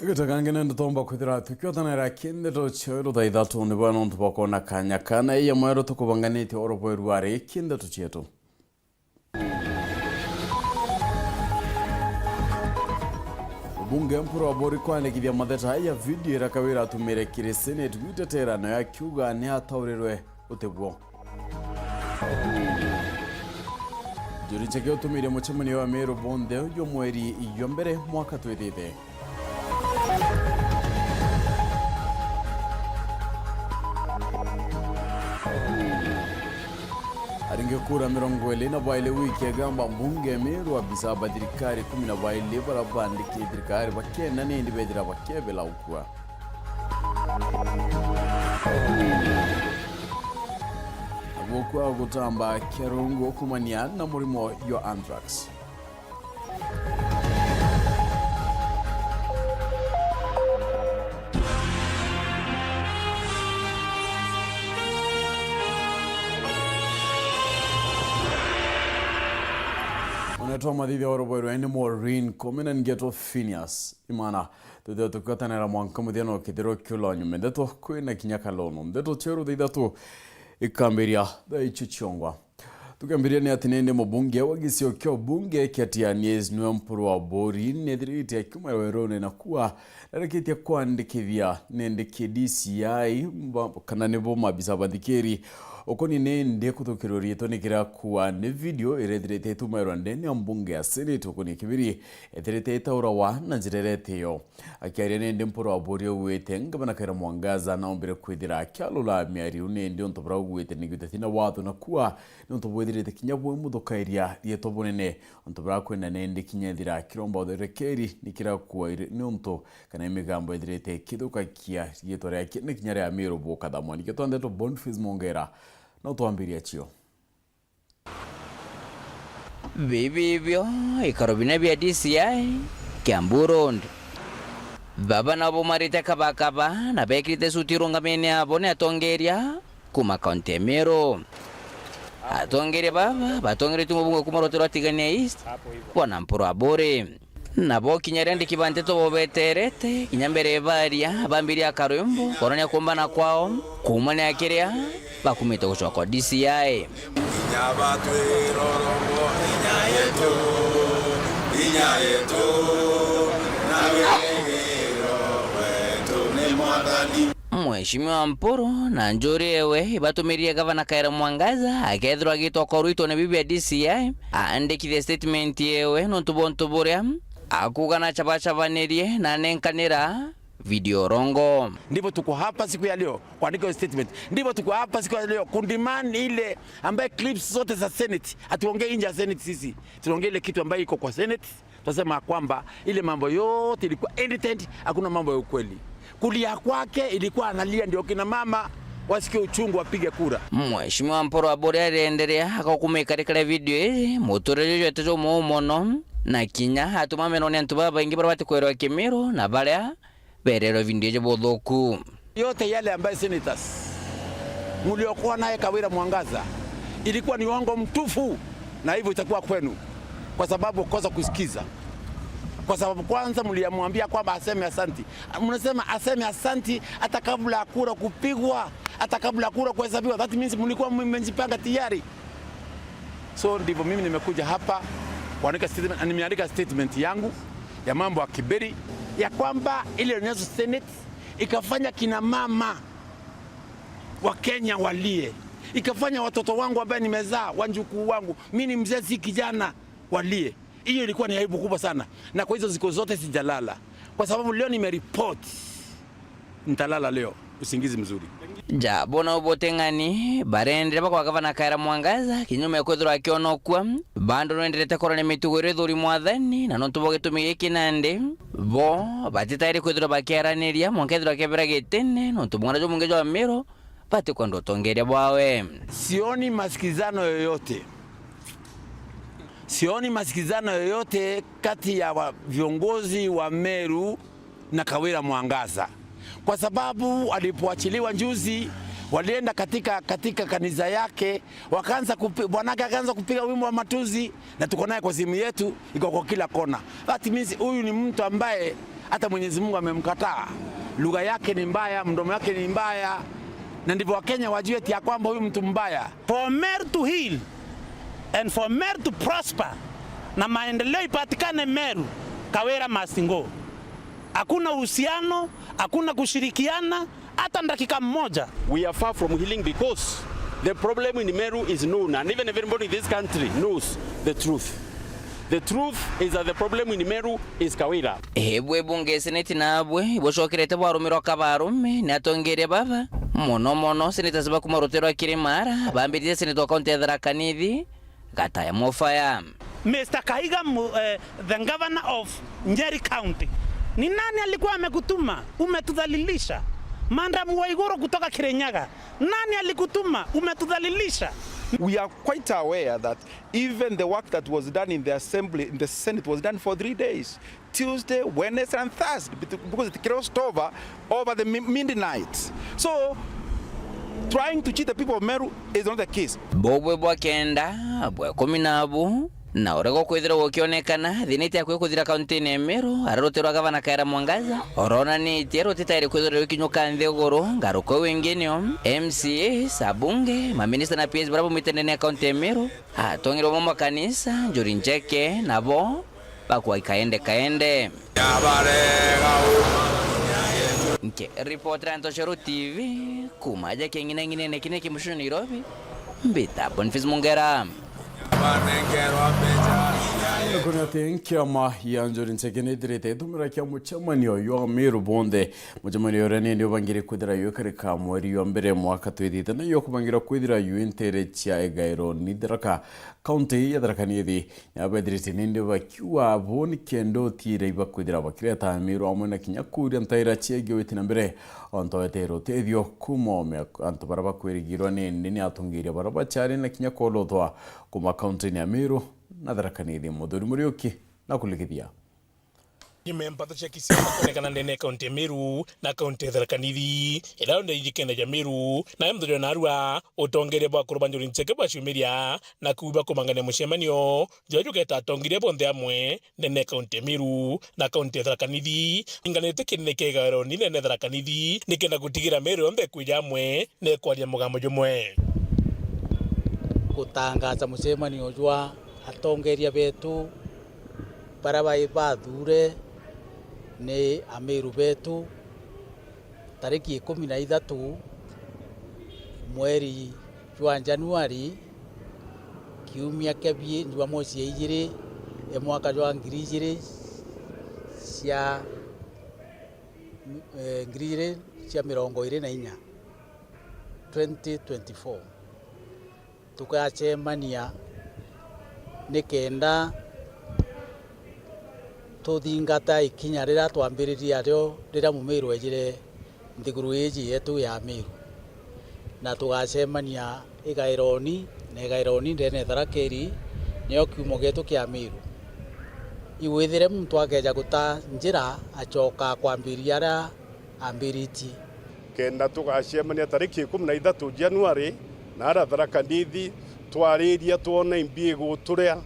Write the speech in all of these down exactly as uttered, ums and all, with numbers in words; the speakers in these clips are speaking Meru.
Gita kangi ni ndeto mba kwithira tukiotanira kindeto cieru thaa ithatu ni bwa nontu bwa kwona kanya kana iya mweru tukubanganitie oro bweru ari kindeto cietu. Bunge Mpuru Aburi kwandikithia matheta ya video iria Kawira atumire kiri Senate gwitetera, nayo akiuga ni ataurirwe uti bwo. Njuri Ncheke utumirie mucemanio wa Meru bonthe jwa mweri jwa mbere mwaka twithite. Aringi kura mirongo iri na bairi wiki egamba mbunge Meru, abisa ba thirikari kumi na bairi bara bandiki thirikari bakenda nindi bethira bakebela ukua. Gukua gutamba kia rungu kumania na murimo jwa anthrax. Unetwa mathithia wa rubwe rwene Maureen Komena ngeto Phineas. Imana, tuthio tukiotanira mwanka muthia no kithiro kiula nyuma ndeto kwina kinya kalono. Ndeto cieru thaa ithatu ikambiria thaa icio ciongwa. Tukiambiria ni ati nindi mubunge wa gisio kia ubunge kia Tigania East niwe Mpuru Aburi nethirite akiuma werune na kuwa narikitie kwandikithia nindi ki D C I ba-, kana nibo mabisa bathikiri. Ukuni nindi kuthukirwa riitwa ni kiria kuwa ni video irethirite itumairwa ndene ya mbunge ya Senate ukuni kibiri ethirite itaurawa na njira iria itiyo. Akiaria nindi Mpuru Aburi augite ngavana Kawira Mwangaza naombire kwithira akialula miario nindi untu buria augite ni gutatina watho na kuwa ni untu bwithirite kinya bwimuthukairia riitwa bunene. Untu buria kwenda nindi kinya ethira akiromba utherekeri ni kiria kuwa iri-, ni untu kana imigambo ithirite ikithukakia riitwa riake ni kinya ria Miru bukathamwa. Nikio twandetwe Boniface Mongera na utwambiria cio. Bibi ibio ikaro bine bia D C I, Kiambu Road. Baba nabo baumarite Kabakaba na bekirite suti irungamine abo ni atongeria kuma kaunti ya Meru. Atongeria baba batongeretue mubunge kuma rwoti rwa Tigania East, Bwana Mpuru Aburi. Nabo kinya riria ndiki ba nteto bobeterete, kinya mbere baria, bambiria akarwimbo, koronia kuumbana kwao, kuumania kiria bakumite gucoka D C I. Inya batwirorogwo, inya yetu, inya yetu, na wigiro wetu ni Mwathani. Mheshimiwa Mpuru na njuri ewe ibatumirie Gavana Kawira Mwangaza akethirwa agitwa korwitwa ni bibi ya D C I aandikithie statement yewe nontu bwa untu buria akuuga na acabacabanirie na anenkanira video rongo. Ndivyo tuko hapa siku ya leo kuandika hiyo statement. Ndivyo tuko hapa siku ya leo kudemand ile ambaye clips zote za Senate, hatuongei nje ya Senate sisi. Tunaongea ile kitu ambayo iko kwa Senate. Tunasema kwamba ile mambo yote ilikuwa edited, hakuna mambo ya ukweli. Kulia kwake ilikuwa analia ndio kina mama wasikie uchungu wapige kura. Mheshimiwa Mpuru Aburi arienderea agakumika rikare video iri, muturire jwete jumwe mono, na kinya atuma menone antu babaingi baria batikwirwa Kimiru na baria bererwe video iji buthuku. Yote yale ambaye senators mliokuwa naye Kawira Mwangaza ilikuwa ni uongo mtupu, na hivyo itakuwa kwenu, kwa sababu kosa kusikiza. Kwa sababu kwanza mliamwambia kwamba aseme asanti. Mnasema aseme asanti hata kabla ya kura kupigwa, hata kabla ya kura kuhesabiwa. That means mlikuwa mmejipanga tayari. So ndivyo mimi nimekuja hapa kuandika statement, na nimeandika statement yangu ya mambo ya Kiberi, ya kwamba ile Nyayo Senate ikafanya kina mama wa Kenya walie, ikafanya watoto wangu ambaye nimezaa, wajukuu wangu, mimi ni mzee, si kijana, walie. Hiyo ilikuwa ni aibu kubwa sana, na kwa hizo siku zote sijalala, kwa sababu leo nimeripoti. Nitalala leo usingizi mzuri. Ja bona uboteng'ani barendere bakwa Gavana Kawira Mwangaza kinyume ya kwithirwa akionokua, bando nwenderete korania mitugo iria ithuri mwathani, na nontu bwa gitumi giki nandi bo batitairi kwithirwa bakiaraniria mwanka ethirwa akebera gitine nontu mwana jwa mungi jwa Miru batikwenda utongeria bwawe. Sioni masikizano yoyote. Sioni masikizano yoyote kati ya wa-, viongozi wa Meru na Kawira Mwangaza, kwa sababu alipoachiliwa juzi, walienda katika, katika kanisa yake, wakaanza kupi-, bwanake akaanza kupiga wimbo wa matusi, na tuko naye kwa simu yetu, iko kwa kila kona. That means huyu ni mtu ambaye Hata Mwenyezi Mungu amemkataa. Lugha yake ni mbaya, mdomo yake ni mbaya, na ndivyo Wakenya wajue eti ya kwamba huyu mtu mbaya. For Meru to heal and for Meru to prosper, na maendeleo ipatikane Meru, Kawira must go. Hakuna uhusiano, hakuna kushirikiana, hata dakika moja. We are far from healing because the problem in Meru is known, and even everybody in this country knows the truth. The truth is that the problem in Meru is Kawira. Ebwe bunge seneti nabwe ibucokerete bwarumirwa ka barume ni atongeria baba, mono mono senators ba kuma rutere rwa Kirimara, bambiritie seneta wa kaunti ya Tharaka Nithi, Gataya Mofaya. Mister Kaiga, mu-, eh, the governor of Njeri County, ni nani alikuwa amekutuma? Umetudhalilisha. Madam Waiguru kutoka Kirinyaga, nani alikutuma? Umetudhalilisha. We are quite aware that even the work that was done in the assembly, in the Senate, was done for three days. Tuesday, Wednesday and Thursday, bet-, because it crossed over, over the mi-, midnight. So, trying to cheat the people of Meru is not the case. Bobwe bwa kenda, bwa ikumi nabu, na uria gukwithirwa gukionekana thiinite akui kuthira kaunti-ini ya Meru, aria ruti rwa gavana Kawira Mwangaza, uronanitie rutitairi kwithirwa rukinyuka nthiguru, ngaruka iu ingi nio M C As, abunge, maminista na P S baria baumite ndene ya kaunti ya Meru, atongeria ba makanisa, Njuri Ncheke, nabo bakwa kaende kaende. Nke ripoti ra Ntoshero T V, kuma aja king'inang'inene kine kimushoni Nairobi, mbita Boniface Mungera. Kuna ati nkiama ya Njuri Ncheke nithirite itumira kia mucemanio jwa Meru bonthe. Mucemanio uria nindi ubangire kwithira yukarika mweri jwa mbere mwaka twithite, na yo kubangirwa kwithira yu intere cia igairo ni Tharaka, kaunti ya Tharaka Nithi. Nabethirite nindi bakiuga abo ni kenda utiira ibakwithira bakireta Meru amwe na kinya kuuria ntaira ciegii witi na mbere, onto wetera utethio kuma ome antu baria bakwirigirwa nindi ni atongeria baria bachari na kinya kwolothwa kuma kaunti-ini ya Meru na Tharaka Nithi. Muthuri Muriuki na kulikithia. Nyuma ya mpato cia kisiasa kuonekana ndene ya kaunti ya Meru na kaunti ya Tharaka Nithi, iria yonthe iji kenda ja Meru, nayo muthojo narua utongeria bwa akuru ba Njuri Ncheke bwaciumiria na kuuga kumangania mucemanio juria jugeta atongeria bonthe amwe ndene ya kaunti ya Meru na kaunti ya Tharaka Nithi, inganite kinene kia igairo ni ndene ya Tharaka Nithi, nikenda gutigira Meru yonthe kwija amwe na ikwaria mugambo jumwe. Gutangaza mucemanio jwa atongeria betu baria bai bathure ni Ameru betu, tariki ikumi na ithatu mweri jwa Januari, kiumia kia bi-, Jumamosi ya ijiri ya mwaka jwa ngiri ijiri cia, eh, ngiri ijiri cia mirongo iri na inya, twenty twenty-four. Tugacemania nikenda tuthingata ikinya riria twambiririe ario riria Mumiru ejire nthiguru iji yetu ya Meru, na tugacemania igaironi na igaironi ndene ya Tharaka Nithi, nio kiumo gietu kia Meru. Iwithire muntu akeja guta njira acoka kwambiria aria ambiritie. Kenda tugacemania tariki ikumi na ithatu Januari, na ara Tharaka Nithi, twariria twona imbi iguturia,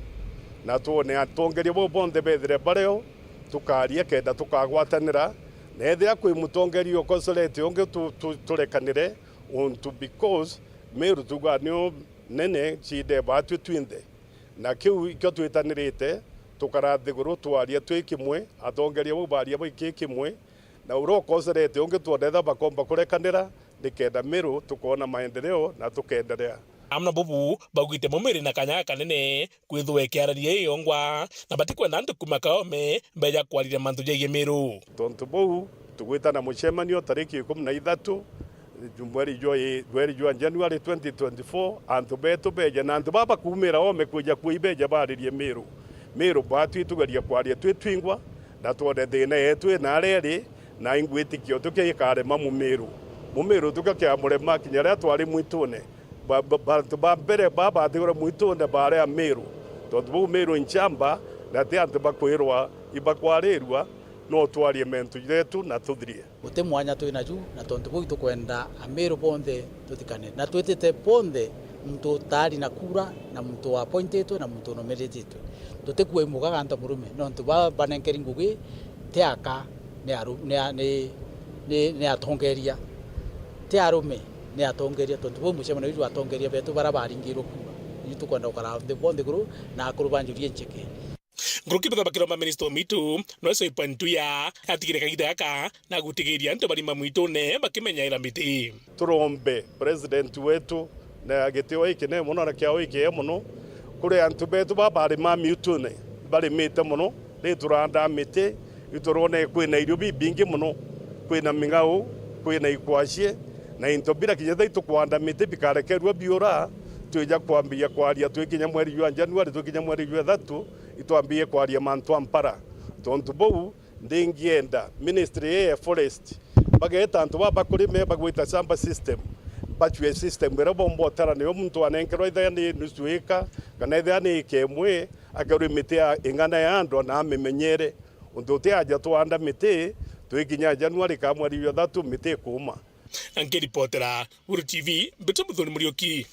na twone atongeria bau bonthe bethire bario, tukaria kenda tukagwatanira, na ethira kwi mutongeria ukosorete ungi tu-, tu-, turekanire, untu because Meru tugaa nio nene ciide baatwi twinthe. Na kiu ikio twitanirite, tukara nthiguru twaria twi kimwe, atongeria bau baria bai ki kimwe, na uria ukoserete ungi twonetha bakomba kurekanira, nikenda Meru tukoona maendeleo na tukenderea. Amwe na bubu baugite Mumiru ina kanya gakanene kwithwa ikiararia iyongwa, na batikwenda antu kuma Kaome beja kwariria mantu jegie Meru. Tontu buu, tugwitana mucemanio tariki ikumi na ithatu, mweri jwa i-, mweri jwa January twenty twenty-four, antu betu beje, na antu baba bakuumira oome kwija kuo ibeje baaririe Miru. Miru baatwi tugeria kwaria twi twingwa, na twone thiina yetu ina aria iri, na ingwitikio tukio ikarema Mumiru. Mumiru tukio kiamurema kinya riria twari mwitune. Ba-, ba-, bantu ba mbere baba batigirwe mwitune baari Amiru, tontu bau Miru nchamba, na ti antu bakwirwa ibakwarirua, no twarie mentu jetu na tuthirie. Guti mwanya twi naju, na tontu bau itukwenda Amiru bonthe tuthikanire, na twitite bonthe muntu utaari na kura, na muntu wapointitwe, na muntu unomirititwe. Tutikua imugaga antu murume, nontu baba banenkeri ngugi ti aka. Ni aru-, ni a-, ni, ni, ni atongeria. Ti arume, ni atongeria, tontu bau mucemanio jwa atongeria betu bara baringirwe kuuma. Ni tukwenda gukara nthi bonthe iguru na akuru banjurie ncheke. Nguruki buthabakirwa ma minista o mitu, Noe Soipan Tuya, atigire kagiita gaka na gutigiria antu barima mwitune bakimenyaira miti. Turombe president wetu na gitio gikinene mono na kiao gikiega mono, kuri antu betu baba barima miutune, barimite mono, ri turaanda miti, iturone kwina irio bibingi mono, kwina ming'au, kwina ikwacie, na into bira kinya thaa itukwanda miti bikarekerua biura, twija kwambiria kwaria twikinya mweri jwa January, twikinya mweri jwa ithatu, itwambirie kwaria mantu a mpara. Tontu buu, ndingienda ministry ii ya forest, bageta antu baba bakurime bagwita shamba system, bacue system iria bomba utara, nio muntu anenkerwa ethia ni nusu ika, kana ethia ni ika imwe, akerwa miti ya ing'ana ya andu na amimenyere. Untu uti aja twanda miti, twikinya January ka mweri jwa thatu, miti ikuuma. Nkiripotera Buru T V, Mbite Muthoni Muriuki.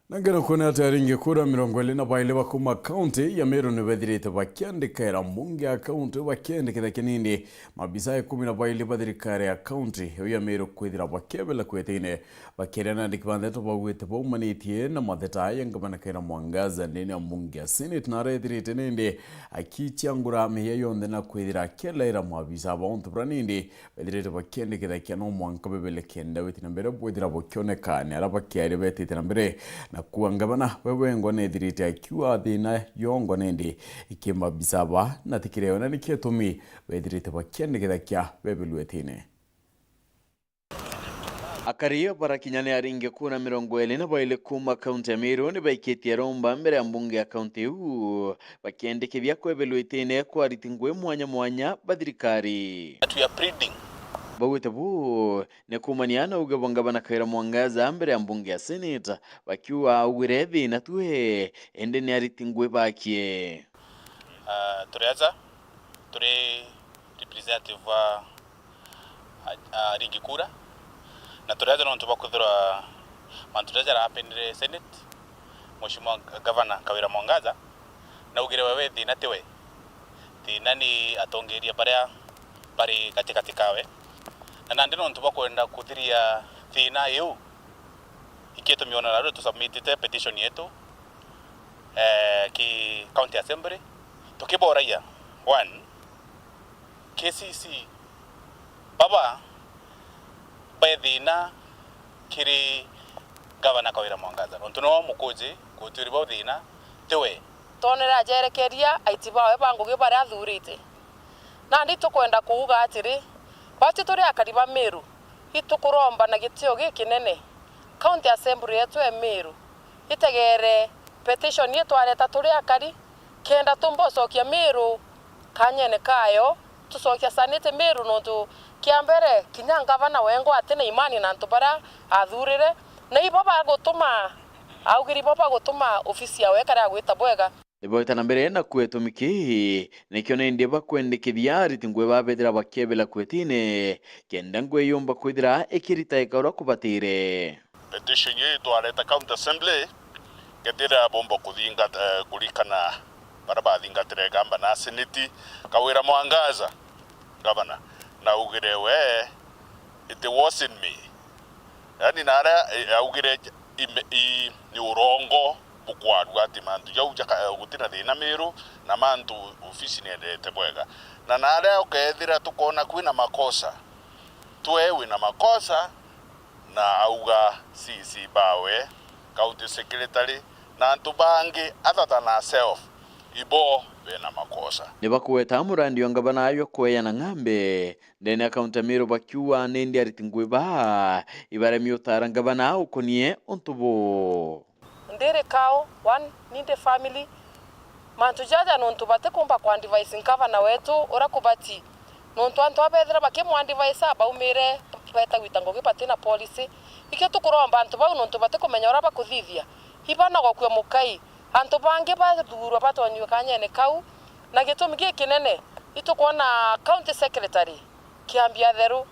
Na ngero kwona ati aringi kura mirongo iri na bairi ba kuma kaunti ya Meru ni bethirite bakiandikaira mbunge ya kaunti bakiendeketha kinindi maabisa ikumi na bairi ba thirikari ya kaunti iu ya Meru kwithira bakebela kwitine. Bakiaria na andiki ba ndeto baugite baumanitie na matheta ya ngavana Kawira Mwangaza ndene ya mbunge ya Senate na arethirite nindi akichangura mihia yonthe na kwithira akielaira maabisa ba untu bura nindi bethirite bakiendeketha kia no mwanka bebele kenda witi na mbere bwithira bukioneka ni aria bakiaria betite na mbere na kuua ngavana we wengwa nethirite akiua thina yongwa nindi ikimabisa ba na tikireo na nikio gitumi bethirite bakiendeketha kia bebelwetine. Akari barakinya ni aringi kura mirongo iri na bairi kuma kaunti ya Meru ni baikitie romba mbere ya mbunge ya kaunti iu bakiendekithia kwebelwa itine kwa ariti ngui mwanya mwanya ba thirikari. That we are pleading. Baugite buu ni kuumania na uge bwa ngavana Kawira Mwangaza mbere ya mbunge ya Senate, bakiuga augire thina tue, indi ni ariti ngui bakie. Ah, turi aja, turi representative wa a, a, aringi kura. Na turi aja nontu bwa kwithirwa mantu jaria jarahapenire Senate, Mheshimiwa Gavana Kawira Mwangaza naugire we, we thina tiwe, thina ni atongeria baria bari gatigati kawe. Na nandi nontu bwa kwenda kuthiria thina iu, ikio gitumi ona narua tusubmitite petition yetu, eh, ki County Assembly, tukiboragia, one, K C C baba be thina kiri Gavana Kawira Mwangaza, nontu no mukuji gutiuri bau thina tiwe. Twonere ajerekeria aiti bawe ba ngugi baria athurite. Nandi tukwenda kuuga atiri, batu turi akari ba Meru, itukuromba na gitio gikinene, County Assembly yetu e Meru itegere petition itwareta turi akari, kenda tumba ucokia Meru kanyene kayo, tucokia Senate Meru, nontu kia mbere kinya ngavana wengwa atina imani na antu baria athurire, na ibo bagutuma, augiri ibo bagutuma ofisi yawe ikare ya gwita bwega. Iboita na mbere na kuetwa miki, nikio nindi bakwendekithia ariti ngui babethira bakiebela kwetine, kenda ngui yumba kwithira ikirita ika uria kubatire. Petition iyo itwareta County Assembly, kethira bomba kuthingata, eh, kurikana baria bathingatire gamba na Senate, Kawira Mwangaza, gavana, naugire we, it wasn't me. Yani naria, eh, augire ime-, i, ni urongo bukwarua ati mantu jau jaka-, eh, gutina thina Meru na mantu ofisi nienderete bwega. Na naria ukethira tukona kwina makosa, twe wina makosa, na auga C C bawe, county secretary, na antu bangi other than ourselves, ibo bena makosa. Nibakugweta murandi wa ngavana jwa kweana ng'ambe ndene ya kaunti ya Meru bakiuga nindi ariti ngui baa ibaremie utara ngavana ukonie untu buu. Ndiri kao, one, nindi family, mantu jaja nontu batikumba ku advise ngavana wetu uria kubati. Nontu antu abethira bakimu advise baumire beta gwita ngugi batina policy. Ikio tukuromba antu bau nontu batikumenya uria bakuthithia. Ibanogokue mukai. Antu bangi bathurwa batonyue kanyene kau. Na gitumi gikinene, itukwona county secretary kiambia theru.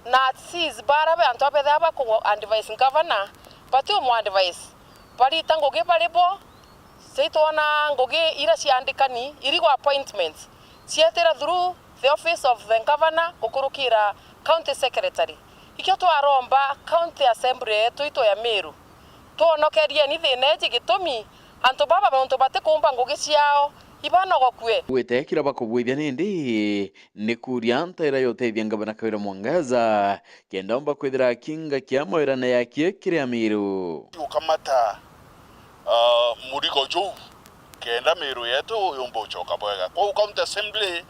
Na sis bara be antu abethira baku advise ngavana, batiumu advise. Barita ngugi bari bo, cia itwona ngugi iria ciandikani, irigo appointments. Cietira through the office of the governor gukurukira county secretary. Ikio twaromba county assembly yetu itu ya Meru, twonokerieni thina iji gitumi antu baba nontu batikuumba ngugi ciao ibanogokue. Gwite kira bakubwithia nindi ni kuria ntaira ya utethia ngavana Kawira Mwangaza kenda omba kwithira akinga kia mawira na yakie kiri Amiru. Gukamata, ah, murigo juu kenda Miru yetu yumba ucoka bwega. Kwou County Assembly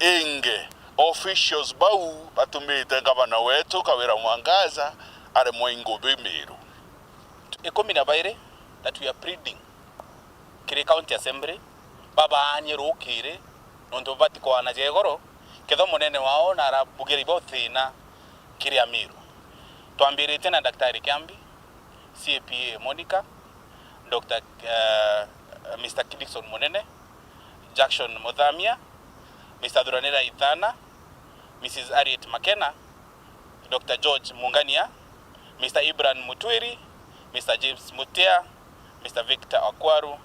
ingi, officials bau batumite ngavana wetu Kawira Mwangaza aremwe ingubi Miru. Ikumi na bairi that we are pleading kiri County Assembly babaanie rukiri, nontu babati kwana ja igoro, ketho munene wao na arabugira ibo thina kiri Amiru. Twambiritie na Daktari Kiambi, C A P A Monica, Doctor, eh, Mister Kidison Munene, Jackson Muthamia, Mister Thuranira Ithana, Missus Harriet Makena, Doctor George Mungania, Mister Ibran Mutwiri, Mister James Mutia, Mister Victor Akwaru,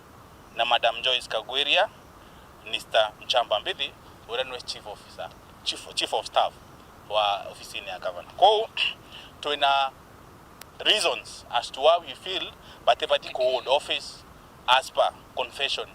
na Madam Joyce Kagwiria, Mister Nchamba Mbithi, uria niwe chief officer, chief, chief of staff wa ofisini ya governor. Kwou, twina reasons as to why we feel batibati ku hold office as per confession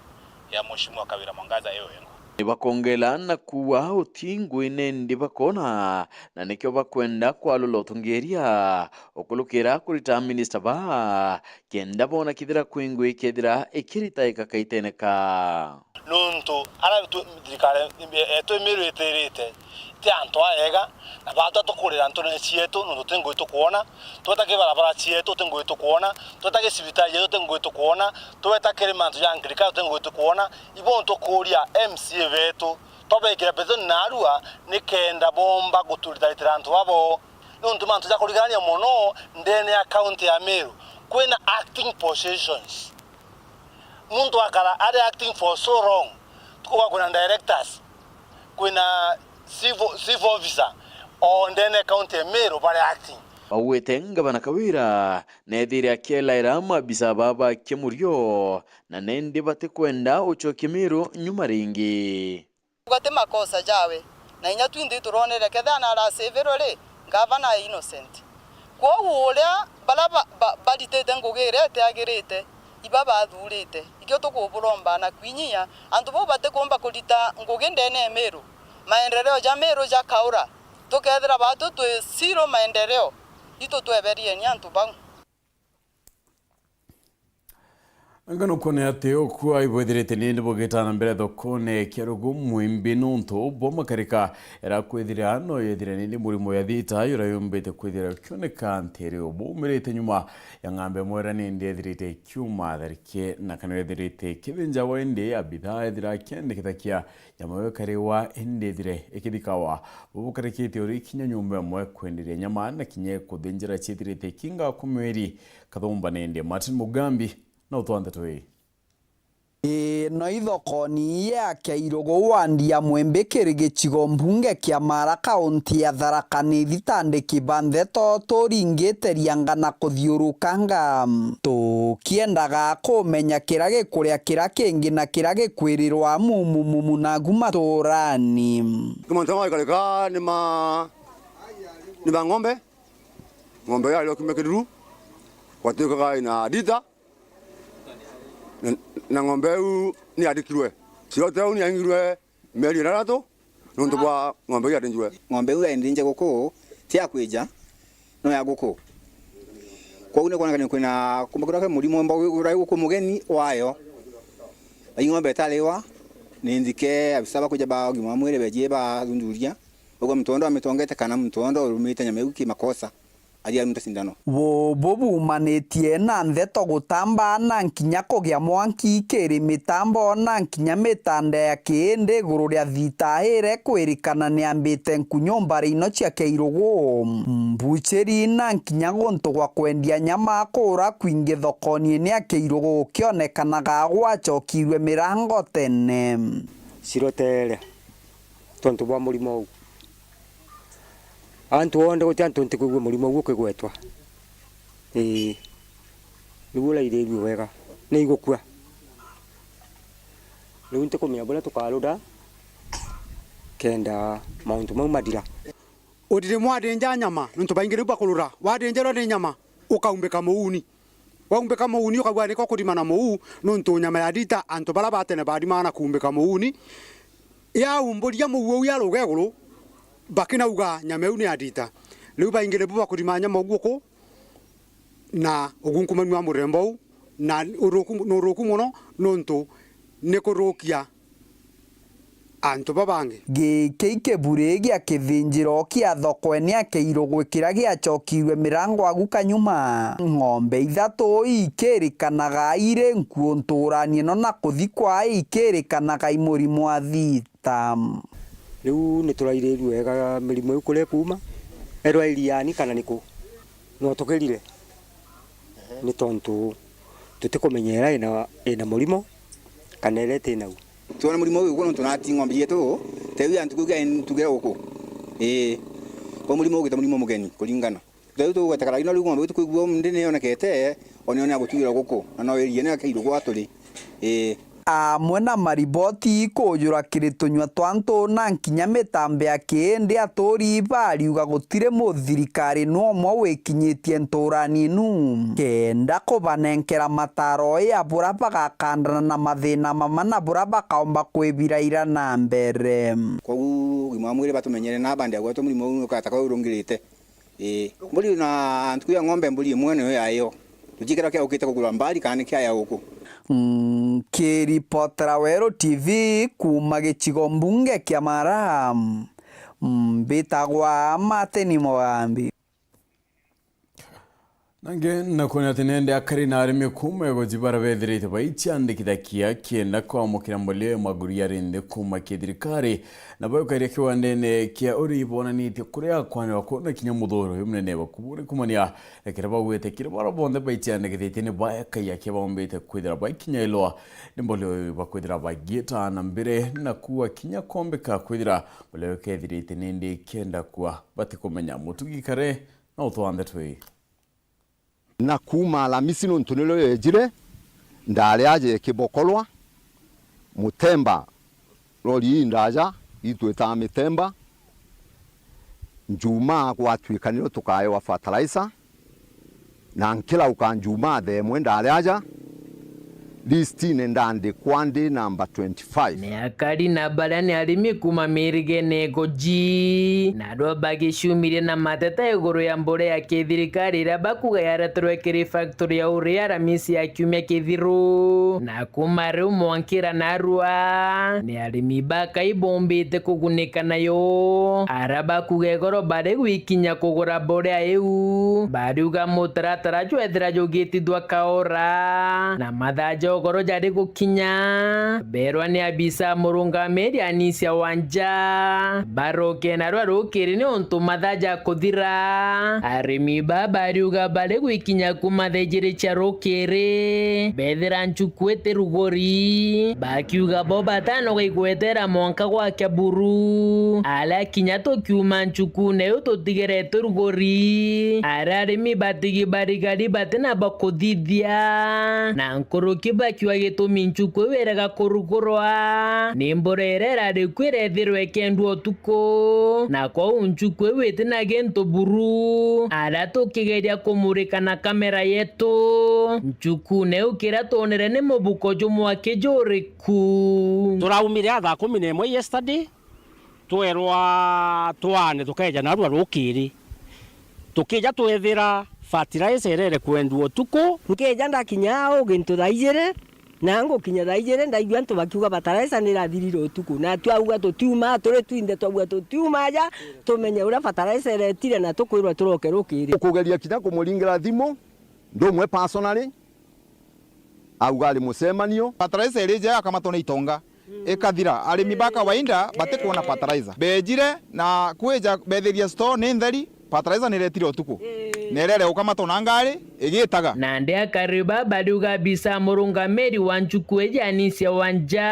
ya Mheshimiwa Kawira Mwangaza yo yengo. Nibakongela na kuuga uti ngui nindi bakona, na nikio bakwenda kwalula utongeria ukurukira kurita minista baa, kenda bona kethira kwi ngui ikethira ikirita ikakaitene ka. Nontu ara tu-, thirikari yetu Miru itirite, ti antu aega, na batwa tukurira ntune cietu, nontu ti ngui tukwona, tweta ki barabara cietu, ti ngui tukwona, tweta ki cibitari yetu, ti ngui tukwona, tweta kiri mantu ja ngirikari, ti ngui tukwona, ibo ntukuria M C A betu, twabekira betoni na arua, nikenda bomba guturitaritira antu babo. Nontu mantu ja kurigarania mono ndene ya kaunti ya Miru, kwina acting positions. Muntu akara ari acting for so long, tukuga kwina directors, kwina civil, civil officer, o ndene county ya Meru bari acting. Baugite ngavana Kawira neethire akielaira maabisa baa bakie murio, na nendi batikwenda ucokia Meru nyuma ringi. Uga ti makosa jawe, na inya twinthe ituronere kethira na arasevirwe ri, ngavana e innocent. Kwoou uria baria ba, ba, baritite ngugi iria itiagirite, iba bathurite. Ikio tukuburomba na kwinyia, antu bau batikumba kurita ngugi ndene ya Meru, maendeleo ja Meru jakaura, tukethira batu twi zero maendeleo, itu tweberieni antu bau. Anga nukwona ati ukua ibwithirite nindi bugitana mbere thokone kia Rugu Mwimbi nuntu bwa makarika era kwithira no yethire nindi murimo ya thita yura yumbite kwithira ukioneka ntiri ubumirite nyuma ya ng'ambe mwera nindi ethirite ikiuma tharike na kana ethirite ikithinjawa indi abitha ethira akiendekethakia nyama yo ikariwa indi ithire ikithikawa. Bubu karikite uri kinya nyumba imwe kwenderia nyama na kinya kuthinjira ciithirite ikinga kumwiri kathumba nindi. Martin Mugambi na utwante twi. Ii no ithokoni ya Kiairugu wandi ya Mwimbi kiri gicigo mbunge kia Mara kaunti ya Tharaka Nithi tandiki ba ndeto turingite rianga na kuthiurukanga. Tu kiendaga kumenya kira gikuria kira kingi na kira gikwirirwa mumu mumu nagu maturani. Mantu maikarika ni ma, ni ma ng'ombe. Ng'ombe yayo kiumia kiruru, gwatuikaga ina ndita, na, na ng'ombe iu ni yandikirwe. Cirote iu ni yaingirwe mieri ithathatu, nontu bwa ng'ombe iria yathĩnjirwe. Ng'ombe iu yathĩnje guku ti ya kwija, no ya guku. Kwoguo ni kwoneka ni kwina kumba kwina murimo umba ura guku mugeni wayo. Bai ng'ombe itariwa, ni nthike, abisa ba kwija ba ugima wa mwiri bejie bathuthuria, bauga muntu wonde wamitongete kana muntu wonde urumite nyama iu ki makosa. Aria arunta cindano. Bubu bumanitie na ndeto gutamba na nkinya kugia mwanki kiri mitambo na nkinya mitanda ya kiindi iguru ria thita ire kwirikana niambite nkunyu mbari ino cia Kiairugu, mbucheri na nkinya guntu gwa kwendia nyama kura kwingi thokoni ni a Kiairugu gukionekanaga gwacokirwe mirango tene. Cirotere tontu bwa murimo uu. Antu onthe guti antu ntikwigua murimo uu ukigwetwa. Ii. Niguo uraithirue wega. Ni igukua. Riu ntikumenya buria tukaruda kenda mauntu mau mathira. Utiri mwathĩnja nyama, nontu baingi riu bakurura, wathĩnjirwa ni nyama, ukaumbika muuni. Waumbika muuni, ukauga niko kuthima na muu, nontu nyama ya thita, antu baria ba tene bathimaga na kuumbika muuni. Yaumburia muu uu ya ruga iguru, bakinauga nyama iu ni ya thita. Riu baingi nibu bakuthima nyama uguku, na ugunkumanu wa muremba uu, na uruku, ni uruku mono, nontu ni kurukia antu babangi. Giki i kiburi gia kithinjiro kia thoko ni akeirugwi kiria giacokirue mirango agu kanyuma. Ng'ombe ithatu ikirikanaga iri nkuu nturani ino na kuthikwa ikirikanaga i murimo wa thita. Riu ni turairiirue wega mirimo iu kuria ikuuma, erwa iriani kana niku, no tukirire. Ni tontu tutikumenyera ina, ina murimo kana iria itina u. Twona murimo uyu guku nontu nati ng'ombe cietu, teu ya ntuku iu ya ntuku iria guku. Ii. Kwa murimo ugite murimo mugeni kuringana. Teu tugwetekera ino riu ng'ombe iu tukwigua umunthi ni yonekete, o nio ni agutuira guku, na no iria ni akeirwe gwa turi. Ii. Amwe na mariboti kujura kiri tunyua twa antu na nkinya mitambo ya kiindi, aturi bariuga gutiri muthirikari nu umwe wikinyitie nturani inu kenda kubanenkera mataro ya buria bagakandana na mathina mama na buria bakaumba kwibiraira na mbere. Koguo ugima wa mwiri batumenyere na bandi agwetwe murimo uu ukataka urungirite. Ii. Mburi na ntuku ya ng'ombe, mburi imwe niyo yayo. Tutikira kia ukite kugura mbari kana ni kia ya guku. Nkiripotera Weru T V kuuma gicigo mbunge kia Mara, mbitagwa Martin Mugambi. Nangi nakwona ati nende akari na arimi kuuma iguji baria bethirite baiciandikithagia kienda kwamukira mbolea ya maguru ya rindi kuuma kithirikari. Na baukaire kiwandene kia urii bonanitie kuria kwanirwa kwona kinya muthuro uyu munene bakuburi kumania na kiria bagwete kiri baria bonthe baiciandikithitie ni baekaia kia baumbite kwithira baikinyailwa ni mbolea uyu bakwithira bagieta na mbere na kuua kinya kombika kwithira mbolea uyu kethirite nindi kienda kua batikumenya. Mutugi Kare na utwanthe twi. Na kuuma Alamisi nontu nirio yejire, ndari aja ikibokolwa, Mutemba, rori ii ndaja, itwitaga Mitemba, Njumaa gwatuika nirio tukaewa fertilizer, na nkirauka Njumaa thaa imwe ndari aja, listine ndandikwa ndi namba twenty-five. Ni akari na baria ni arimi kuuma mirigene iguji, na arua bagiciumirie na mateta iguru ya mbolea ya kithirikari iria bakuga yareterwe kiri factory ya uria Aramisi ya kiumia kithiru, na kuuma riu mwankira narua ni arimi bakai bombite kugunika nayo, aria bakuga igoro bari gwikinya kugura mbolea iu, bariuga mutaratara jwethira jugitithua kaora, na mathaa ja ugoro jari gukinya, berwa ni abisa murungamiri Anisia Wanja baroke narua rukiri niuntu mathaa jakuthira. Arimi baa bariuga bari gwikinya kuuma thaa ijiri cia rukiri, bethira nchuku iti rugori, bakiuga bo batanoga igwetera mwanka gwakia buru, aria kinya tukiuma nchukune iu tutigerete rugori, aria arimi batigi barigari batina bakuthithia, na nkuruki bakiuga gitumi nchuku iu irega kurugurwa ni mbura iria irari kuo irethirwa ikendua utuku, na kwou nchuku iu itina gintu buru. Aria tukigeria kumurika na kamera yetu nchukune iu, kiria twonere ni mubuko jumwe aki juri ku. Turaumire a thaa kumi na imwe yesterday, twerwa twaane tukeeja narua rukiri. Tukija twethira fertilizer irere kwendua utuku. Nkeja ndakinya au gintu thaa ijiri, na ngukinya thaa ijiri ndaigua antu bakiuga fertilizer ni irathirire utuku. Na twauga tutiuma, turi twinthe twauga tutiuma aja, tumenye uria fertilizer iretire na tukwirwa turoke rukiri. Ukugeria kinya kumuringira thimu, ndumwe personally, auga ari mucemanio. Fertilizer irija akamatwa na itonga, ikathira, arimi ba kawaida batikwona fertilizer. Beejire na kwija beethiria store ni ntheri, fertilizer ni iretire utuku. Na irere ukamata na ngari igitaga. Nandi akari baba bariuga abisa murungamiri wa nchuku iji Anisia Wanja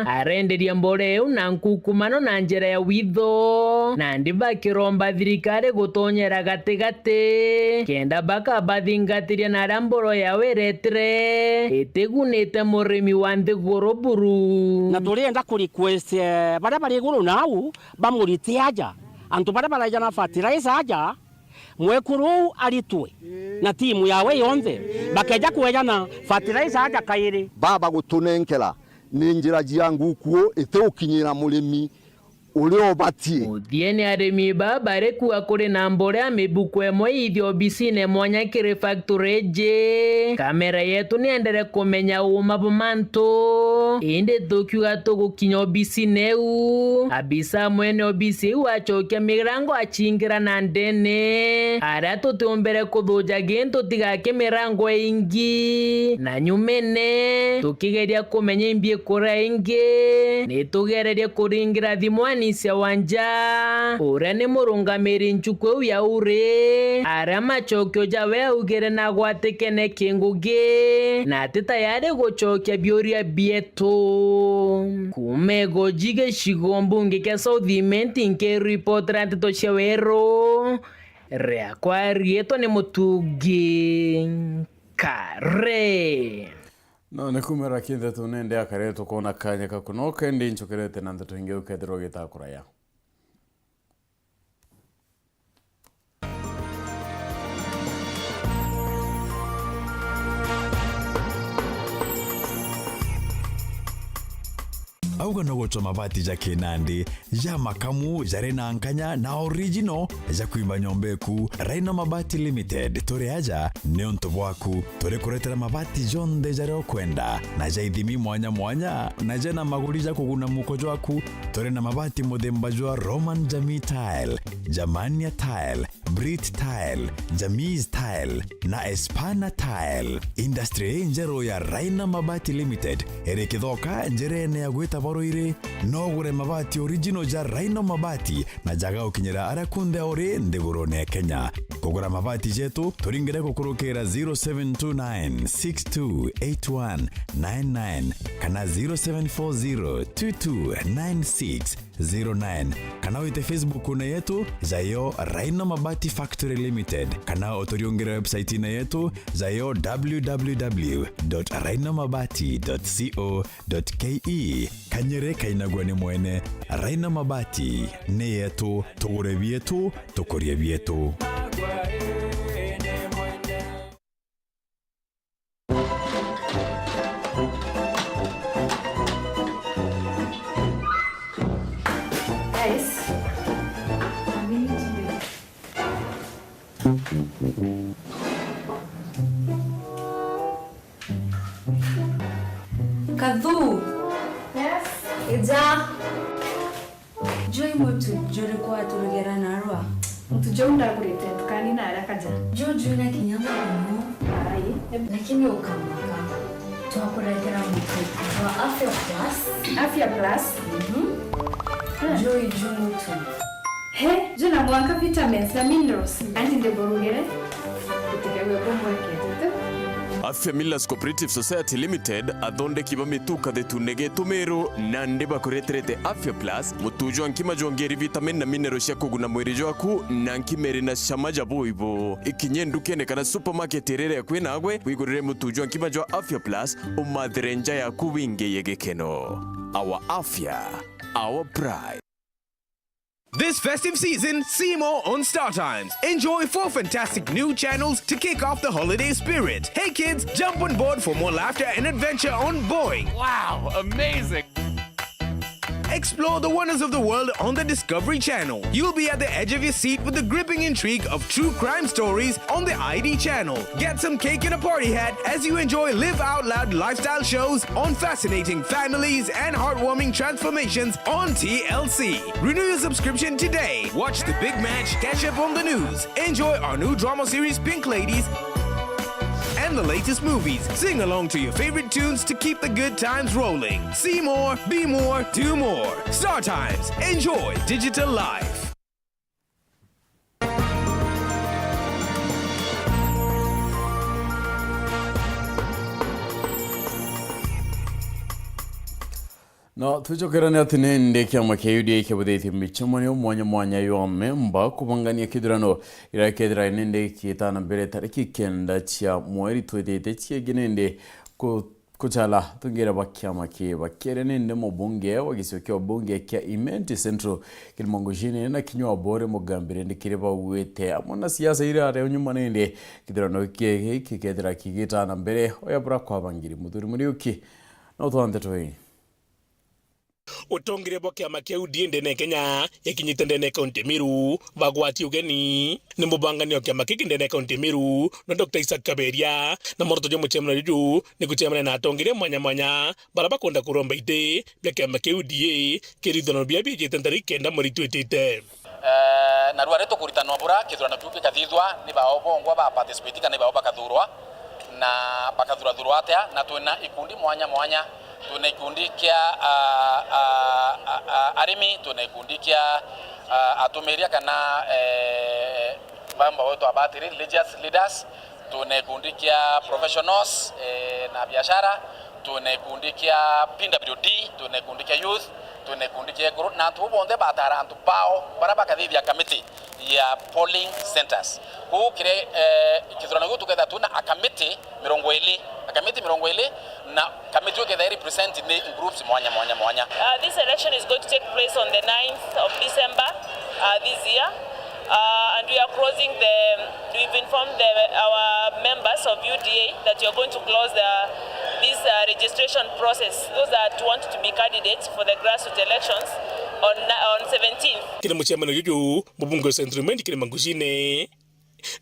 arenderia mbore iu na nkukumano na njira ya witho, nandi bakiromba thirikari gutonyera gatigati kenda bakabathingatiria na aria mboro yao iretire itigunite murimi wa nthiguru buru. Na turienda ku request, eh, baria bari iguru nau bamurite aja, antu baria baraija na fertilizer aja, mwekuru uu aritwe na timu yawe yonthe, bakeja kwejana fertilizer aja kairi. Baba gutunenkera ni njira cia ngukuo itiukinyira murimi uria ubatie. Muthiene arimi baba bari kuuga kuri namba uria mibuko imwe iithia obisine mwanya kiri factory iji. Kamera yetu niendere kumenya uuma bwa mantu, indi tukiuga tugukinya obisine iu, abisa mwene obisi iu acokia mirango acingira na ndene, aria tutiumbire kuthuja gintu tigaki mirango ingi. Na nyumene, tukigeria kumenya imbi ikuria ingi, nitugererie kuringira thimu Anisia Wanja, uria ni murungamiri nchuku iu ya uri, aria macokio jawe augire nagwatikene kingugi, na ati tayari gucokia biuria bietu. Kuuma Igoji gicigo mbunge kia South Imenti, nkiripotera nteto cia Weru, riakwa riitwa ni Mutungi Kare. No, ni kumera ki nteto nende akare tukoona kanya ka kunoka, indi nchukerete na nteto ingi ukethirwa ugitakuraya. Auga no gucwa mabati ja kinandi, ja makamu, jari na nkanya na original, ja kwimba nyomba eku. Rhino Mabati Limited, turi aja niuntu bwaku. Turi kuretera mabati jonthe jaria ukwenda, na ja ithimi mwanya mwanya, na jena maguri ja kuguna muko jwaku. Turi na mabati muthemba jwa Roman Jamii Tile, Germania Tile, Brit Tile, Jamis Tile, na Espana Tile. Industry injeru ya Rhino Mabati Limited iri Kithoka, njirene ya gwita Baruiri. No ugure mabati original ja Rhino Mabati na jaga gukinyira aria kunthe uri nthigurune ya Kenya. Kugura mabati jetu, turingire gukurukira zero seven two nine six two eight one nine nine kana zero seven four zero two two nine six zero nine, kana wite Facebook-une yetu, jayo Rhino Mabati Factory Limited, kana uturiungire website-ine yetu, jayo w w w dot rhino mabati dot co dot k e. Kanyere kainagua ni mwene. Rhino Mabati ni yetu, tugure bietu, tukurie bietu. Guys, I'm going to do Kathu. Yes. Ija. Juu i mutu juriku waturugera narua? Mutu juu ndagurite ntukani na arakaja. Juu juu na kinya muno. Ai. Lakini ukamaka. Twakuretera mutu wa Afya Plus. Afya Plus? Mhm. Ah. Juu i juu mutu. He, juu na mwanka vitamins na minerals. Andi ndiburugere. Gutigagwe kumwekete tu. Afya Millers Cooperative Society Limited, athondeki ba mitu kathetune getu meru, nandi bakureterete Afya Plus, mutu jwa nkima jwongeri vitamin na mineral cia kuguna mwiri jwaku, na nkima iri na cama ja buibu. Ikinye ndukene kana supermarket iria iri akui nagwe, wigurire mutu jwa nkima jwa Afya Plus, umathire nja yaku wingiye gikeno. Our Afya, our pride. This festive season, see more on Star Times. Enjoy four fantastic new channels to kick off the holiday spirit. Hey kids, jump on board for more laughter and adventure on Boeing. Wow, amazing! Explore the wonders of the world on the Discovery Channel. You'll be at the edge of your seat with the gripping intrigue of true crime stories on the I D channel. Get some cake and a party hat as you enjoy live out loud lifestyle shows on fascinating families and heartwarming transformations on T L C. Renew your subscription today. Watch the big match, catch up on the news, enjoy our new drama series Pink Ladies, and the latest movies. Sing along to your favorite tunes to keep the good times rolling. See more, be more, do more. Star Times. Enjoy digital life. No twicokerane ati nindi kiama kia U D A kiabuthitie micemanio mwanya mwanya ya amemba kubangania kithurano iria kethira nindi kiitana mbere tariki kenda cia mweri twitite ciegi nindi ku-, kuchala atongeria ba kiama kii. Bakiaria nindi mubunge wa gicigo kia ubunge kia Imenti Central Kilima Ngujine na kinya Obore Mugambi rindi kiri baugwite amwe na siasa iria ari nyuma nindi kithurano giki gikethira kigitana mbere oya bura kwabangiri. Muthuri Muriuki na utwa ndeto ii. Utongeria bwa kiama kia U D A ndene ya Kenya yakinyite ndene ya kaunti ya Meru, bagwati ugeni ni mubangania wa kiama giki ndene ya kaunti ya Meru, na Doctor Isaac Kaberia, na mworoto jwa mucemanio juju ni gucemania na atongeria mwanya mwanya bara bakwenda kuromba iti bia kiama kia U D A kiri ithurano biria biijite ntariki kenda mweri twitite. Eh, na rua ri tukuritanwa bura kithurano kiu gikathithwa, ni bao bongwa ba participate kana ni bao bakathurwa, na bakathurathurwa atia, na twina ikundi mwanya mwanya. Twina ikundi kia, ah, ah, ah, ah, arimi, twina ikundi kia, ah, atumiria kana, eh, bamba wetu abatiri, religious leaders, twina ikundi kia professionals, eh, na biashara, twina ikundi kia P W D, twina ikundi kia youth, twina ikundi kia ekuru, na antu bau bonthe batara antu bao bara bakathithia kamiti ya polling centers. Kwou kiri, eh, kithurano giu tuketha twina akamiti mirongo iri, akamiti mirongo iri, na kamiti iu iketha i represent ni groups mwanya mwanya mwanya. Uh, this election is going to take place on the ninth of December, uh, this year. Uh, and we are closing the, we've informed the, our members of U D A that we are going to close the, this, uh, registration process. Those that want to be candidates for the grassroots elections on, on seventeenth. Kiri mucemanio juju, mubunge wa Central Imenti Kilima Ngujine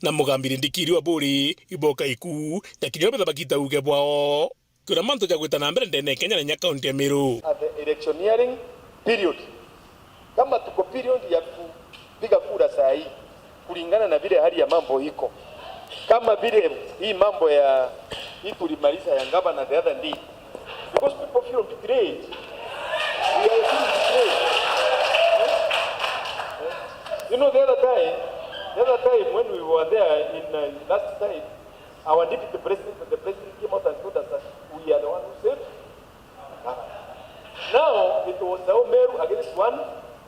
na Mugambi rindi kiri Obore iboka iku, na kinya betha bakita uge bwao. Kwina mantu ja gwita na mbere ndene ya Kenya na inya kaunti ya Meru. At the electioneering period. Kama tuko period ya kupiga kura saa hii, kulingana na vile hali ya mambo iko. Kama vile hii mambo ya, hii tulimaliza ya gavana the other day. Because people feel betrayed. We are feeling betrayed. Eh? Eh? You know, the other time, the other time when we were there in, uh, last time, our deputy president, the president came out and told us that we are the one who saved the government. Now it was Meru against one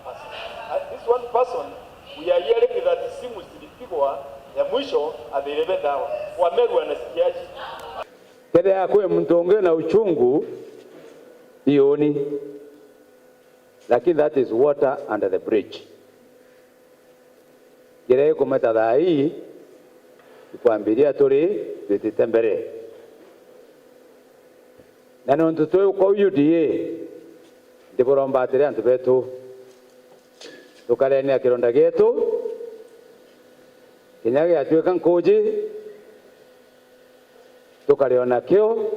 person. And this one person, we are hearing that simu zilipigwa ya mwisho at the eleventh hour. Wameru wanasikiaje? Kethira kwi muntu ungi na uchungu, iuni. Lakini that is water under the bridge. Kiria gikumeta thaa ii, ikwambiria turi twitite mbere. Na nontu twi kwa U D A, ndiburomba atiri antu betu, tukarenia kironda gietu, kinya giatwika nkuji, tukariona kio,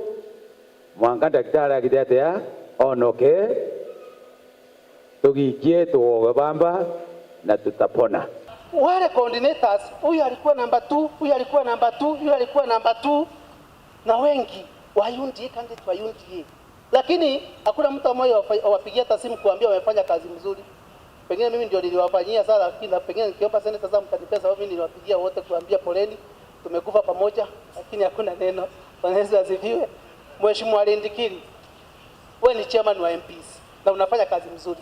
mwanka ndagitari agite atia, onoke, tugikie, tugoge bamba, na tutapona. Wale coordinators, huyu alikuwa namba two, huyu alikuwa namba two, huyu alikuwa namba two, na wengi wa U D A, candidate wa U D A. Lakini hakuna mtu mmoja wafa-, wapigia hata simu kuambia wamefanya kazi mzuri. Pengine mimi ndio niliwafanyia sana, lakini na pengine nikiomba seneta sasa mtanipea, sababu mimi niliwapigia wote kuambia poleni, tumekufa pamoja, lakini hakuna neno. Bwana Yesu asifiwe. Mheshimiwa Rindikiri, wewe ni chairman wa M Ps na unafanya kazi mzuri.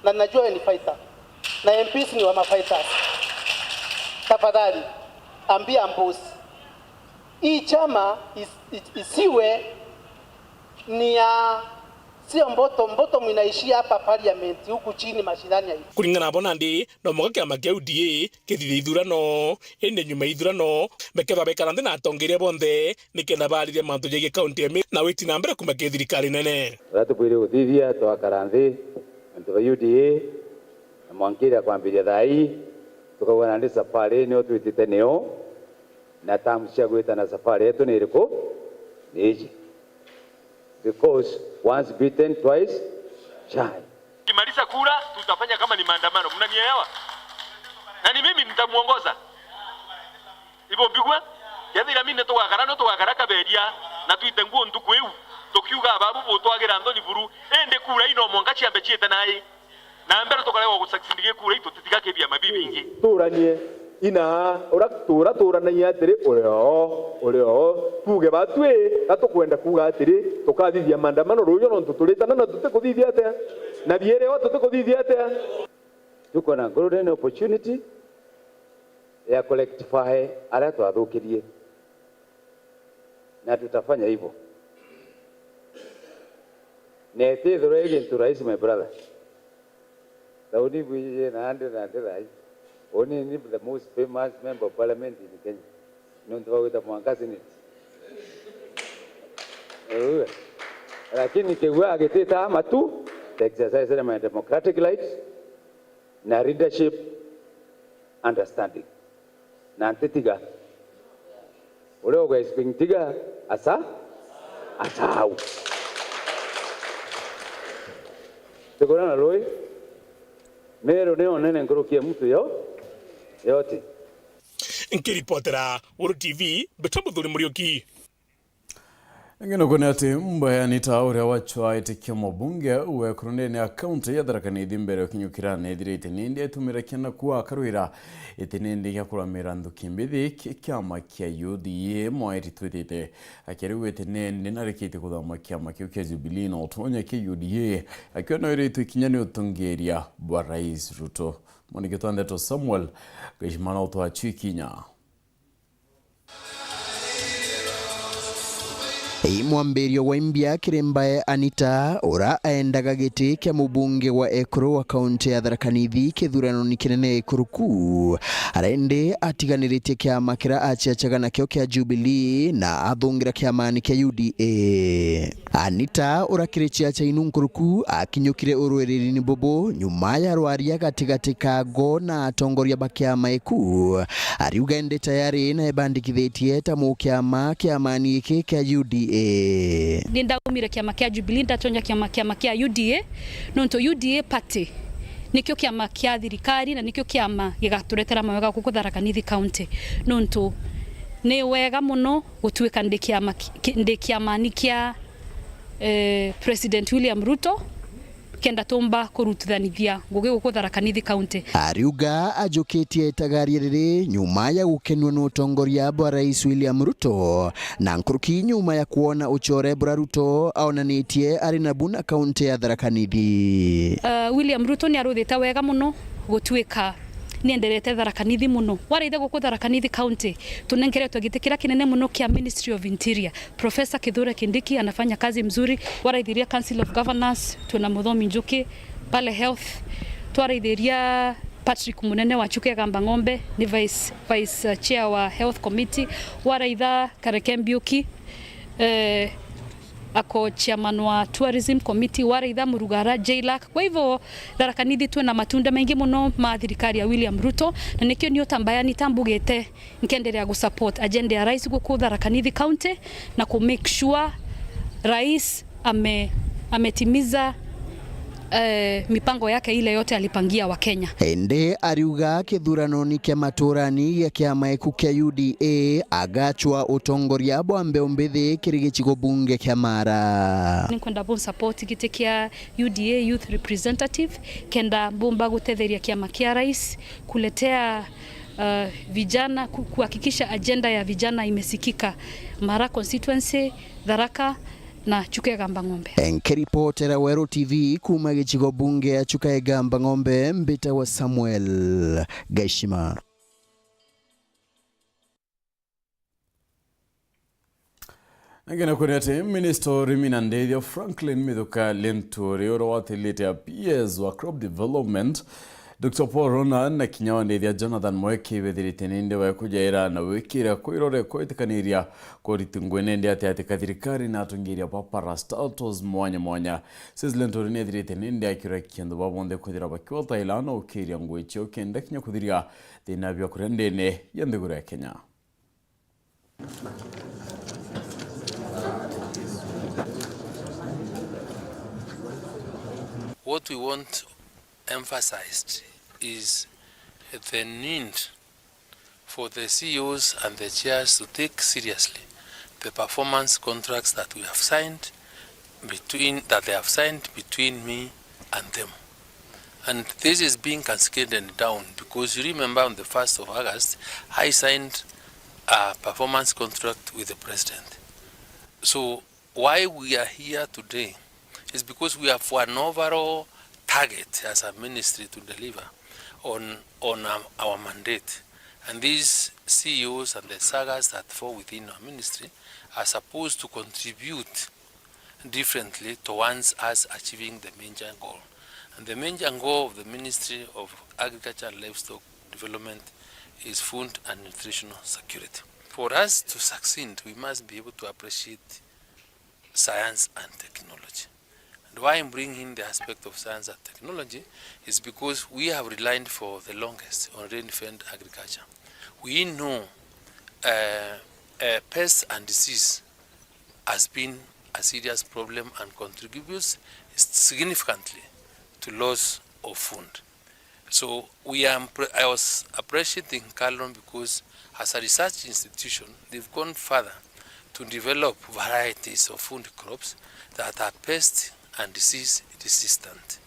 Na najua wewe ni fighter. Na M Ps ni wa mafighters. Tafadhali, ambia Mbusi. Hii chama is-, is-, isiwe ni ya, sio bottom, bottom inaishia hapa parliament, huku chini mashinani ya. Kuringana nabo nandi, no mwanka kiama kia U D A kithithie ithurano, indi nyuma ya ithurano, bekethwa bekara nthi na atongeria bonthe, nikenda baaririe mantu jegie kaunti ya Meru na witi na mbere kuuma kiri thirikari nene. Uria tubwire guthithia, twakara nthi, antu ba U D A, na mwanka iria kwambiria thaa ii, tukauga nandi safari nio twitite nio, na terms cia gwita na safari yetu ni iriku? Ni iji. Because once bitten, twice shy. Kimaliza kura, tutafanya kama ni maandamano. Mnanielewa? Na ni mimi nitamuongoza. Ibo mbigua? Kethira mine tugakara, no tugakara Kaberia, na twite nguo ntuku iu, tukiuga ababu butwagira nthoni buru, indi kura ino mwanka ciambe ciite nai. Na mbere tukaregwa gusucceed gi kura itu, tutiga ki biama bibingi. Turanie. Ina, ura tuura tuuranagia atiri, uri oo, uri oo. Tuuge batwi, ga tukwenda kuuga atiri, tukathithia maandamano ruuju nontu turitana na tutikuthithia atia? Na biiri o tutikuthithia atia? Tuko na golden opportunity ya kurectify aria twathukirie. Na tutafanya hivyo. Na itithirwa i gintu rahisi, my brother. Thauni bwiji na andi na andi thai. Uni ni the most famous member of parliament in Kenya. Nontu bagwita mwanka Senate. Ewe. Lakini kigua agitita matu, exercise my democratic rights na leadership understanding. Na ntitiga. Uria ugaisbing tiga, asa, asau. Tikona na rui, Meru ni onene nkuruki ya muntu yo, yote. Nkiripotera Uru T V, mbitwa Muthuri Muriuki. Ingi nuku ni ati Mbae Anita uria wacwaite kia mubunge wa ekuru ndene ya kaunti ya Tharaka Nithi mbere ya ukinyukira nethirite nindi aitumira kiana kuwa akarwira iti nindi gia kuramira nthuki mbithi ki kiama kia U D A mwairi twitite akiariu iti nindi narikitie kuthama kiama kiu kia Jubilee na utonya kia U D A akiona wiritwe ikinya ni utongeria bwa Rais Ruto. Mwandiki twa ndeto Samuel Gaishimana utwachwi kinya. Ii mwambirio wa imbia kiri Mbae Anita, ura aendaga giti kia mubunge wa ekuru wa kaunti ya Tharaka Nithi kithuranoni kinene ikuruku. Ara indi atiganiritie kiama kira aciacaga nakio kia Jubilee na athungira kiamani kia U D A. Anita, ura kiri ciaca inu nkuruku, akinyukire urwiririni bubu nyuma ya rwaria gatigati ka ngo na atongoria ba kiama iku. Ariuga indi tayari na ebandikithitie ta mukiama kiamani giki kia U D A. Ni ndaumire kiama kia Jubilee, ndatonya kiama, kiama kia U D A, nontu U D A party nikio kiama kia thirikari na nikio kiama gigaturetera mawega guku Tharaka Nithi County, nontu ni wega muno gutuika ndi kiama ki-, ki-, ndi kiamani kia, eh, President William Ruto, kenda tumba kurutithanithia ngugi guku Tharaka Nithi County. Ariuga ajukitie itagaria riri nyuma ya gukenua ni utongoria bwa Rais William Ruto, na nkuruki nyuma ya kwona ucore bura Ruto aonanitie ari nabu na kaunti ya Tharaka Nithi. Uh, William Ruto ni aruthite wega muno gutuika nienderete Tharaka Nithi muno. Waraitha guku Tharaka Nithi County, tunengeretwe giti kiria kinene muno kia Ministry of Interior. Professor Kithure Kindiki anafanya kazi mzuri. Waraithiria Council of Governors, twina Muthomi Njuki, pale health. Twaraithiria Patrick Munene wa Chuka Igamba Ng'ombe, ni vice, vice, uh, chair wa health committee. Waraitha Kareke Mbiuki, eh, ako chairman wa tourism committee, waraitha Murugara, J lac. Kwa hivyo, Tharaka Nithi twina matunda maingi muno ma thirikari ya William Ruto, na nikio ni utambayani tambugite nkenderea gusupport agenda ya rais guku Tharaka Nithi County na ku make sure rais ame-, ametimiza, eh, mipango yake ile yote alipangia wa Kenya. Indi ariuga kithuranoni kia maturani gia kiama iku kia U D A agachwa utongoria bwa mbeu mbithi kiri gicigo bunge kia Mara. Ninkwenda bu support giti kia U D A youth representative kenda mbumba gutetheria kiama kia rais kuletea, uh, vijana, ku-, kuhakikisha agenda ya vijana imesikika Mara constituency, Tharaka na Chuka Igamba Ng'ombe. Nkiripotera Weru T V kuuma gicigo bunge ya Chuka Igamba Ng'ombe, mbitagwa Samuel Gaishima. Ingi nuku ni ati minista wa urimi na ndithia Franklin Mithuka Linturi, uria watilite a P S wa crop development, Doctor Paul Rona na kinya wa ndithia Jonathan Mweki, bethirite nindi bakujaira na gwikira kwirore kwitikaniria kuriti ngugi nindi ati ati ka thirikari na atongeria ba parastatals mwanya mwanya. Sis Linturi ni ethirite nindi akiura kintu babonthe kwithira bakiwataila na ukiria ngugi cio kenda kinya kuthiria thina bia kuria ndene ya nthiguru ya Kenya. What we want emphasized is the need for the C E Os and the chairs to take seriously the performance contracts that we have signed between, that they have signed between me and them. And this is being cascaded down because you remember on the first of August, I signed a performance contract with the president. So why we are here today is because we have an overall target as a ministry to deliver on, on our, our mandate. And these C E Os and the sagas that fall within our ministry are supposed to contribute differently towards us achieving the major goal. And the major goal of the Ministry of Agriculture and Livestock Development is food and nutritional security. For us to succeed, we must be able to appreciate science and technology. And why I'm bringing in the aspect of science and technology is because we have relied for the longest on rain-fed agriculture. We know, uh, uh, pests and disease has been a serious problem and contributes significantly to loss of food. So we are, I was appreciating Kalon because as a research institution, they've gone further to develop varieties of food crops that are pest and disease resistant.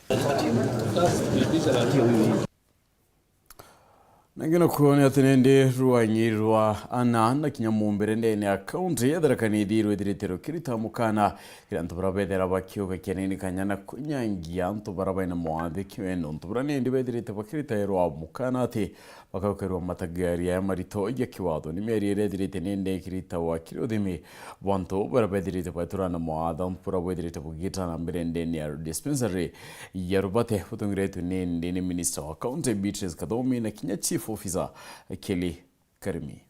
Na ngino kuo ni ati nindi rwanyi rwa ana na kinya mumbire ndene ya kaunti ya Tharaka Nithi rwithirite rukirita mukana kiri antu bara bethera bakiuga kianini kanya na kunyangia antu bara baina mawathe kiwe nontu bara nindi bethirite bakirita rwa mukana ati bakaukerwa matagari aya marito ya kiwatho. Ni miario iria ithirite nindi ikiritagwa kiri uthimi bwa antu bara bethirite baturana mawatho mpura bwithirite bugita na mbere ndene ya dispensary ya Rubate butongeretwe nindi ni minister wa county Beatrice Kathomi na kinya chief officer Kelly Karimi.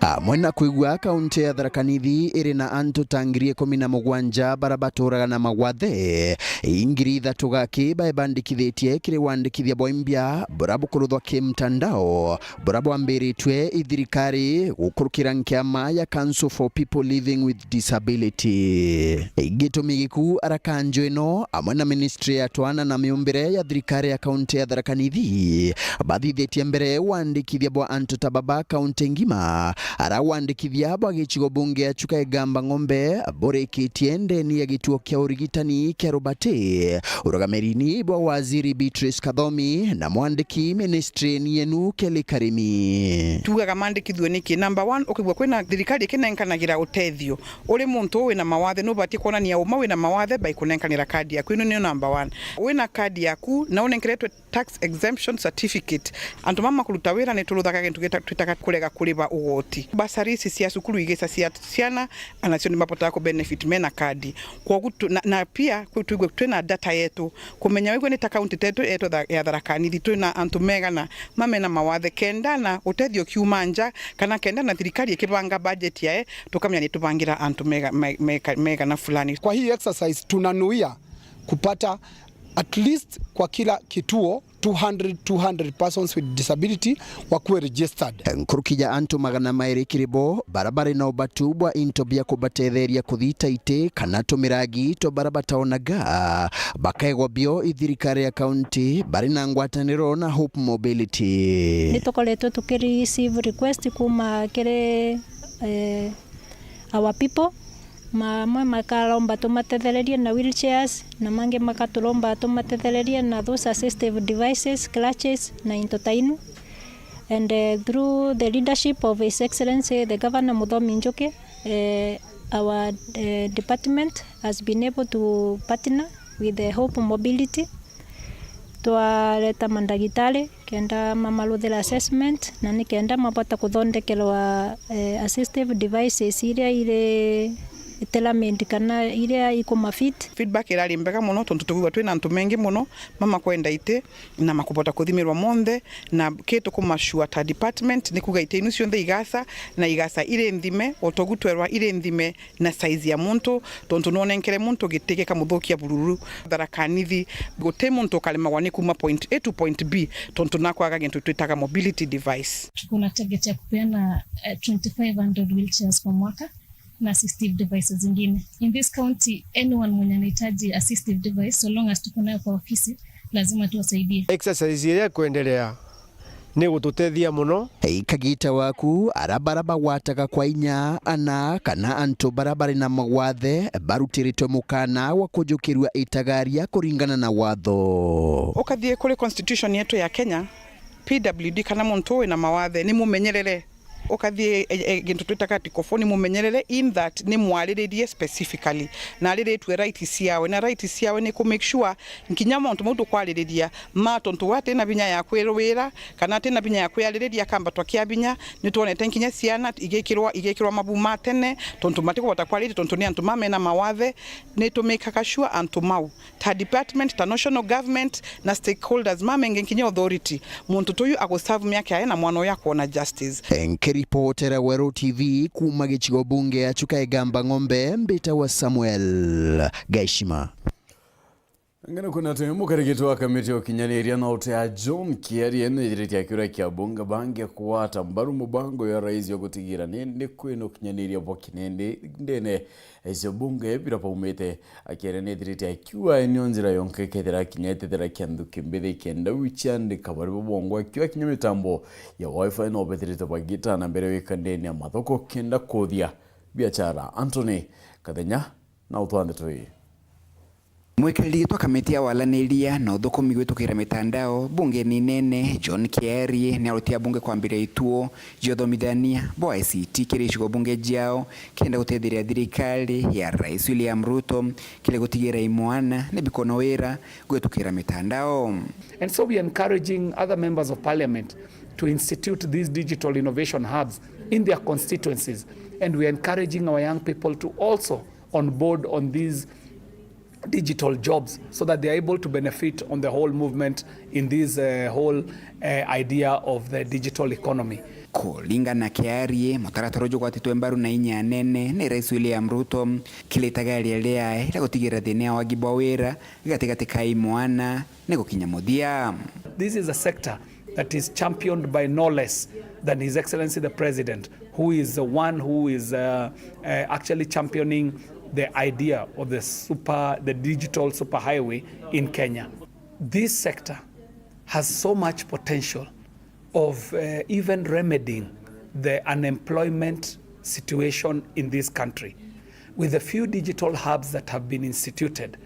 Amwe na kwigua kaunti ya Tharaka Nithi iri na antu ta ngiri ikumi na mugwanja bara baturaga na magwathe, ingiri ithatu gaki baebandikithitie kiri wandikithia bwa imbia bura bukuruthwa kimtandao, bura bwambiritwe i thirikari gukurukira nkiama ya Council for People Living with Disability. Gitumi giku ara kanju ino amwe na ministry ya twana na miumbire ya thirikari ya kaunti ya Tharaka Nithi bathithitie mbere wandikithia bwa antu ta baba kaunti ngima, ara wandikithia bwa gicigo bunge ya Chuka Igamba Ng'ombe burikitie ndeni ya gituo kia urigitani kia Rubati, urugamirini bwa waziri Beatrice Kathomi na mwandiki ministry-ini yenu Kelly Karimi. Tugaga mandikithue niki? Number one, ukigua kwina thirikari ikinenkanagira utethio, uri muntu wina mawathe, nubati kwonania uma wina mawathe by kunenkanira kadi yaku. Ino niyo number one. Wina kadi yaku na unenkeretwe tax exemption certificate. Antu mama kuruta wira ni turuthaga gintu gita-, twitaga kurega kuriba ugoti. Bursaries cia cukuru igisa cia ciana, anacio ni mabotaga ku benefit mena kadi. Kwogu tu-, na, na pia kwi twigue twina data yetu, kumenya wigwe ni ta county tetu yetu tha-, ya Tharaka Nithi, twina antu megana mamena mawathe, kenda na utethio kiuma nja, kana kenda na thirikari ikibanga budget yae, tukamenya ni tubangira antu mega-, me-, meka-, megana fulani. Kwa hii exercise tunanuia kupata at least kwa kila kituo two hundred, two hundred persons with disability wakuwe registered. Nkuruki ya antu magana mairi kiri bo bara bari na ubatu bwa into bia kubatetheria kuthita iti kana tumiragi twa bara bataonaga, bakaegwa bio i thirikari ya kaunti bari na ngwataniro na Hope Mobility. Ni tukoretwe tukireceive request kuma kiri, eh, our people. Mamwe makaromba tumatethererie na wheelchairs, na mangi makaturomba tumatethererie na those assistive devices, crutches, na into ta inu. And, eh, through the leadership of His Excellency the Governor Muthomi Njuki, eh, our, eh, department has been able to partner with the Hope Mobility. Twareta mandagitari kenda mamaruthira assessment, na ni kenda mabota kuthondekerwa, eh, assistive devices iria iri tailor-made kana iria ikumafit. Feedback irari mbega muno, tontu tukwigua twina antu mengi muno mamakwenda iti na makubota kuthimirwa monthe, na ki tukumashua ta department ni kuga iti inu cionthe igasa na igasa iri nthime, o togu twerwa iri nthime na size ya muntu, tontu nwonenkere muntu giti gikamuthukia bururu. Tharaka Nithi, guti muntu ukaremagwa ni kuma point A to point B, tontu nakwaga gintu twitaga mobility device. Tuko na target ya kupeana, eh, twenty-five hundred wheelchairs kwa mwaka na assistive devices zingine. In this county, anyone mwenye anahitaji assistive device, so long as tuko nayo kwa ofisi, lazima tuwasaidie. Exercise iria kuendelea Ni gututethia mono. Kagita waku, ara bara bagwataga kwa inya ana kana antu bara bari na mawathe barutiritwe mukana wa kujukirua itagaria kuringana na watho. Ukathie kuri constitution yetu ya Kenya, P W D kana muntu wina mawathe ni mumenyerere. Ukathie, e, e, gintu twitaga article four, ni mumenyerere in that ni mwariririe specifically na ariritue rights ciawe, na rights ciawe ni ku make sure nkinya mauntu mau tukwaririria ma tontu we atina binya ya kwirwira kana atina binya ya kwiaririria akambatwa kia binya. Ni twonete nkinya ciana igikirwa, igikirwa mabu ma tene tontu matikubota kwariria tontu ni antu ma mena mawathe. Ni tumikaga sure antu mau ta department, ta national government na stakeholders mamenge nkinya authority, muntu tuyu aguserve miaka yae na mwana uyu akwona justice. Nkiripotera Weru T V kuuma gicigo bunge ya Chuka Igamba Ng'ombe, mbitawa Samuel Gaishima. Ngana kuna twe mukarigitwa wa kamiti ya ukinyaniria na utea John Kiarie nithiritie akiura kia bunge bange kugwata mbaru mubango ya rais wa gutigira ni, ni kwina ukinyaniria bwa kinindi ndene icio bunge bira baumite. Akiaria nithiritie akiuga nio njira yonka ikethira kinya itethira kia nthuki mbithi kenda wichiandika bari bo bongwa akiuga kinya mitambo ya wifi no bethirite bagitana mbere wika ndene ya mathoko kenda kuthia biachara. Anthony Kathenya na utwande twi. Mwikiriri gitwa kamiti ya walaniria na uthukumi gwitukira mitandao bungeni nene John Kiarie ni arutia bunge kwambiria ituo cia uthomithania bwa I C T kiri icigo bunge ciao kenda gutetheria thirikari ya Rais William Ruto kiri gutigira imwana ni bikona wira gwitukira mitandao. And so we are encouraging other members of parliament to institute these digital innovation hubs in their constituencies, and we are encouraging our young people to also on board on these digital jobs so that they are able to benefit on the whole movement in this, uh, whole, uh, idea of the digital economy. Kuringana na Kiarie, mutaratara uju ugwatitwe mbaru na inya nene ni Rais William Ruto, kiri itagaria riae ria gutigira thina ya wagi bwa wira gatigati ka imwana ni gukinya muthia. This is a sector that is championed by no less than His Excellency the President, who is the one who is, uh, uh, actually championing the idea of the super, the digital superhighway in Kenya. This sector has so much potential of, uh, even remedying the unemployment situation in this country. With the few digital hubs that have been instituted,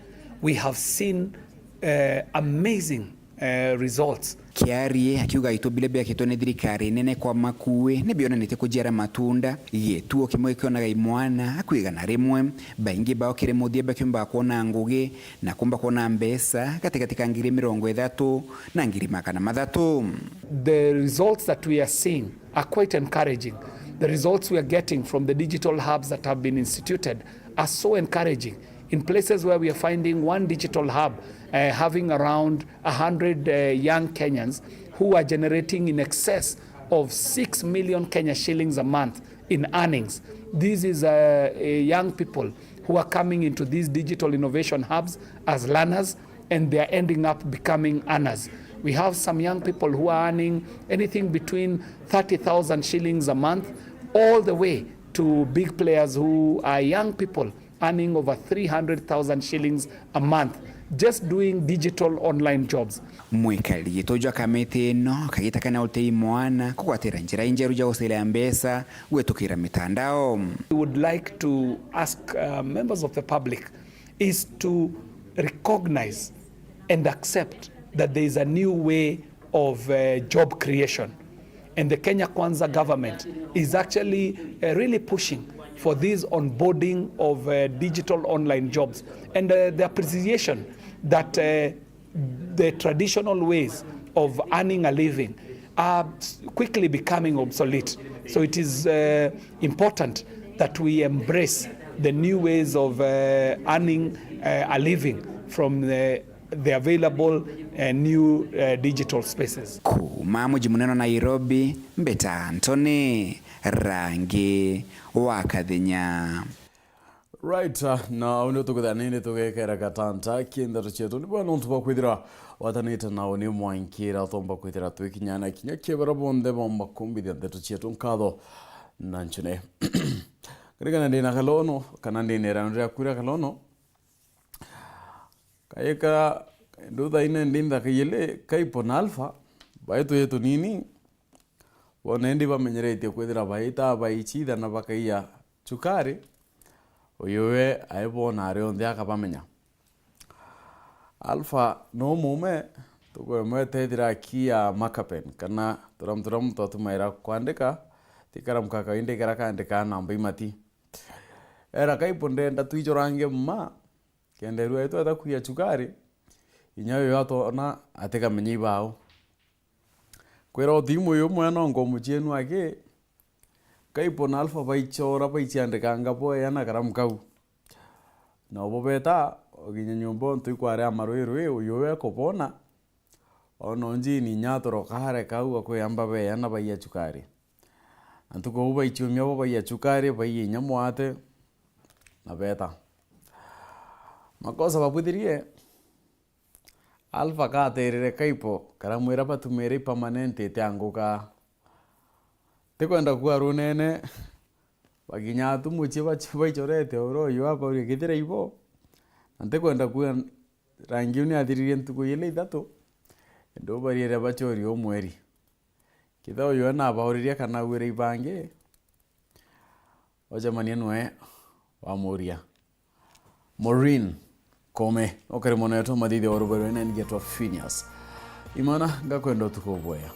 we have seen, uh, amazing, uh, results. Kiarie akiuga itu biria biakitwe ni thirikari nene kwa makui ni bionanitie kujiara matunda, gituo kimwe kionaga imwana akwigana rimwe, baingi bao kiri muthia bakiumbaga kwona ngugi na kumba kwona mbeca gatigati ka ngiri mirongo ithatu na ngiri magana mathatu. The results that we are seeing are quite encouraging. The results we are getting from the digital hubs that have been instituted are so encouraging. In places where we are finding one digital hub, uh, having around a hundred, uh, young Kenyans who are generating in excess of six million Kenya shillings a month in earnings. This is, uh, uh, young people who are coming into these digital innovation hubs as learners, and they are ending up becoming earners. We have some young people who are earning anything between thirty thousand shillings a month, all the way to big players who are young people earning over three hundred thousand shillings a month just doing digital online jobs. Mwikari gito jwa kamiti ino kagita kana utei mwana kugwatira njira injeru ja guciria mbeca gwitukira mitandao. We would like to ask, uh, members of the public is to recognize and accept that there is a new way of, uh, job creation. And the Kenya Kwanza government is actually, uh, really pushing for this onboarding of, uh, digital online jobs. And, uh, the appreciation that, uh, the traditional ways of earning a living are quickly becoming obsolete. So it is, uh, important that we embrace the new ways of, uh, earning, uh, a living from the, the available, uh, new, uh, digital spaces. Kuuma muji munene wa Nairobi, mbeta Anthony Rangi wa Kathenya. Right, uh, na au ndio tukuthania ni tugekera gatanta ki ndeto cietu. Ni bwana untu bwa kwithira watanite nao ni mwankira tomba kwithira twikinyana kinya kibara bonthe bomba kumbithia ndeto cietu nkatho na nchune. Karigana ndina kalono, kana ndina irano ria kwira kalono. Kayeka nduthaine ndintha kayele kaipo na alpha, baetu yetu nini. Bonendi bamenyeretie kwithira baita baichitha na bakaiya chukari, uyu we aibona ari onthe akabamenya. Alpha no mume, tukwemweta ethira aki ya marker pen, kana turamu turia muntu atumaira kwandika, ti karamu ka kawaida ikara kandika namba imati. Era kaipo ndenda twichorange mma, kenda rua tweta kuya chukari, inya uyu atona atikamenya ibao. Kwira utimu uyu mwe nongo muchienu aki, kaipo na Alpha baichora baichiandikanga boeya na karamu kau. Nobo beta, oginya nyomba ontu ikware amarwirwi, uyu we kubona, ona unjini inya atoroka areka au akwiyamba beya na baiya chukari. Na ntuku uu baichiumia bo baiya chukari, baiya inya mwate, na beta. Makosa babwithirie, Alpha katerire kaipo, karamwira batumire ipermanent itianguka. Tikwenda kuua runene, bakinya atu muchie bachi-, baichorete oro uyu abauria kithira ibo, na ntikwenda kuua rangi uu ni athiririe ntuku ila ithatu, indi ubariere bachorie umweri. Kitha uyu we nabauririe kana auire ibangi, ocemania nwe wamuria. Maureen Kome, ukari mwana wetu mathithia wa rubero ina ngetwa Phineas. Imana, ngakwenda utuku bwega.